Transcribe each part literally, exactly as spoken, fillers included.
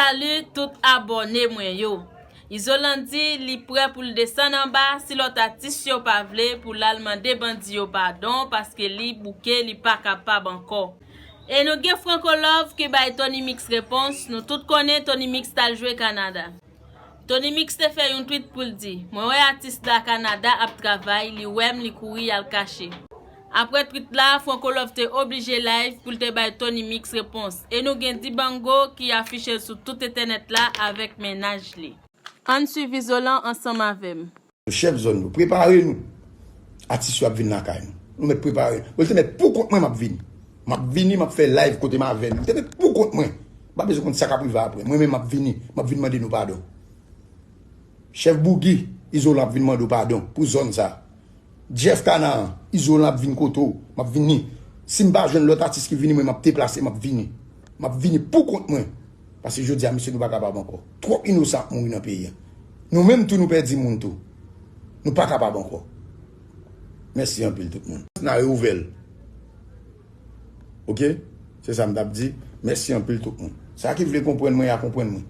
Salut tout abòne mwen yo. Izolan di li prè pou l desann anba si lòt atis yo pa vle pou l al mande bandi yo padon paske li bouke, li pa kapab ankò. E nou gen Franco Love ki bay Tony Mix repons, nou tout konnen Tony Mix t al jwe Kanada. Tony Mix te fè yon tweet pou l di, mwen wè atis la Kanada ap travay, li wè m, li kouri, y al kache. Apre tweet la, Franco Love te oblije live pou l te bay Tony Mix repons. E nou gen Dibango ki afiche l sou tout entènèt la avèk mennaj li. Ann swiv Izolan ansanm avè m. Chèf zòn yo, prepare nou. Atis yo ap vin lakay nou. Nou mèt prepare. Mwen te mèt pou kont mwen m ap vini. M ap vini, m ap fè live kote m avè nou. Mwen te mèt pou kont mwen. M pa bezwen konn sa k ap rive apre. Mwen menm m ap vini. M ap vin mande nou padon. Chèf Bougi, Izolan ap vin mande w padon pou zòn sa. Jeff Canaan, Izolan ap vin kote w. M ap vini. Si m pa jwenn lòt atis ki vini, mwen m ap deplase, m ap vini. M ap vini pou kont mwen. Paske jodi a, mesye, nou pa kapab ankò. Twòp inosan ap mouri nan peyi a. Nou menm tou, nou pèdi moun tou. Nou pa kapab ankò. Mèsi anpil tout moun. N a reouvè l. Oke? Se sa m t ap di. Mèsi anpil tout moun. Sa ki vle konprann mwen, a konprann mwen.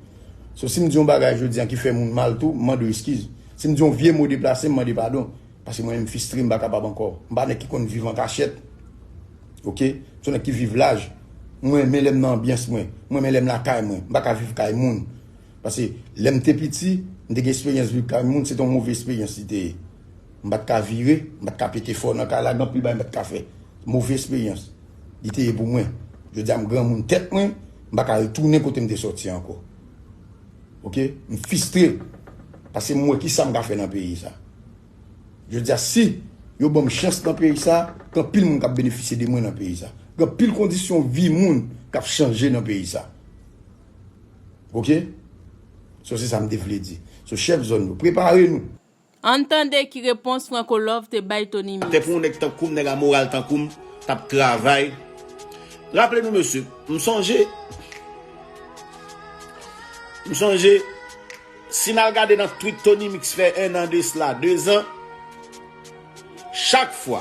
So, si m di yon bagay jodi a ki fè moun mal tou, m mande w eskiz. Si m di yon vye mo deplase, m mande padon. Paske mwen menm fistre, m pa kapab ankò. M pa nèg ki konn viv an kachèt. Oke? M se yon nèg ki viv laj. Mwen renmen lè m nan anbyans mwen. Mwen renmen lè m lakay mwen. M pa ka viv kay moun. Paske lè m te piti, m te gen esperyans viv kay moun, se te yon move esperyans li te ye. M pa t ka vire, m pa t ka pete fò nan kay la, gen anpil bagay m pa t ka fè. Move esperyans li te ye pou mwen. Jodi a m granmoun tèt mwen, m pa ka retounen kote m te sòti ankò. Oke? M fistre. Paske m wè kisa m ka fè nan peyi sa. Jodi a, si yo ban m chans nan peyi sa, gen anpil moun k ap benefisye de mwen nan peyi sa. Gen anpil kondisyon vi moun k ap chanje nan peyi sa. Oke? So, se sa m te vle di. So, chèf zòn yo, prepare nou. Ann tande ki repons Franco Love te bay Tony Mix. Atè pou yon nèg tankou m, nèg a moral tankou m, t ap travay. Raple nou, mesye, m sonje, m sonje, si n al gade nan tweet Tony Mix fè en an de sila, de zan, chak fwa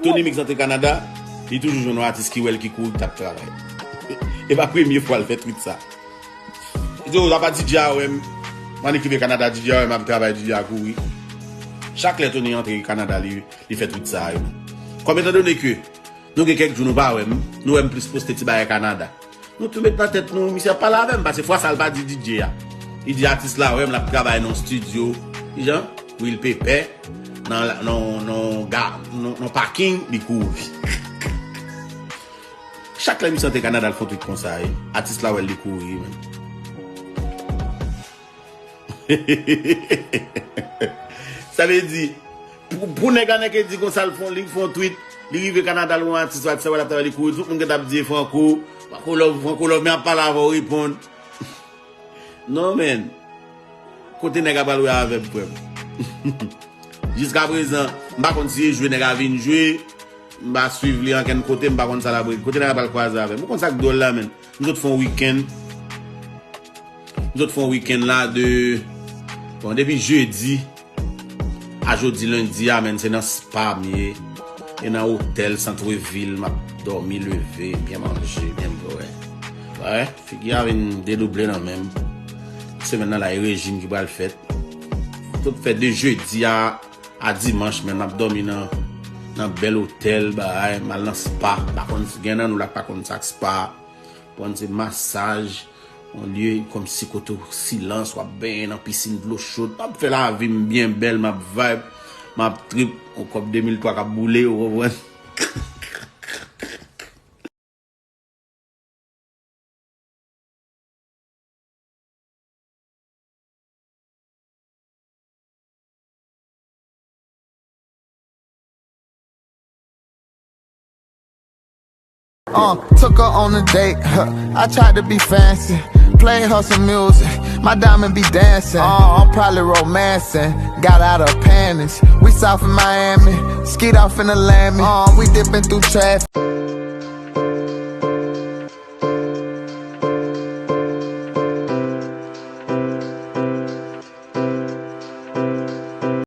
Tony Mix antre Kanada, li toujou jwenn yon atis ki wè l ki kouri k t ap travay. E pa premye fwa l fè tweet sa. Li di, "O, apa D J a wè m. M annik rive Kanada, D J a wè m ap travay, D J a kouri." Chak lè Tony antre Kanada, li, li fè tweet sa a yo. Kòm etandone ke nou gen kèk jou nou pa wè m, nou wè m plis poste ti bagay Kanada. Nou tou met nan tèt nou, misye ap pale avè m, paske fwa sa a l pa di D J a. Li di atis la wè m, l ap travay nan yon estidyo, kijan, pou l pepè, nan, nan, nan, ga, nan, nan paking, li kouri. Chak lè misye antre Kanada, l fè yon tweet konsa, wi. Atis la wè l, li kouri, wi, menm. Sa vle di, pou, pou nèg annik di konsa, l fè yon, li fè yon tweet, li rive Kanada, l wè yon atis, atis la wè l ap travay, li kouri, tout moun gentan ap di, "Franco, Franco Love, Franco Love, men ap pale avè w, reponn." Non, men. Kote nèg a pral wè avè m, frè m? Jiskaprezan, m pa konn si e jwe nèg a vin jwe, m pa swiv li ankenn kote, m pa konn sa l ap regle. Kote nèg a pral kwaze avè m? Ou konn sa k dwòl la, men? M sot fè yon wikenn. M sot fè yon wikenn la de, bon, depi jedi a jodi lendi a, men, se nan spa m ye. E nan otèl, sant vil, m ap dòmi, leve, byen manje, byen bwè. Wè, figi a vin dedouble nan men m. Semèn nan la, e rejim ki pral fèt. Tout fè de jedi a, a dimanch, men, m ap dòmi nan, nan bèl otèl, bagay, m al nan spa. Pa konn si gen nan nou la k pa konn sa k spa. Konn se masaj, yon lye kòmsi kote w silans, w ap benyen nan pisin dlo chod. M ap fè lavi m byen bèl, m ap vibe, m ap trip, yon kòb de mil twa k ap boule, ou konprann? Uh, took her on a date, huh. I tried to be fancy, play her some music. My diamond be dancing, uh, I'm probably romancing. Got out of panties, we south of Miami, skeet off in the Lambo. Uh, we dipping through traffic.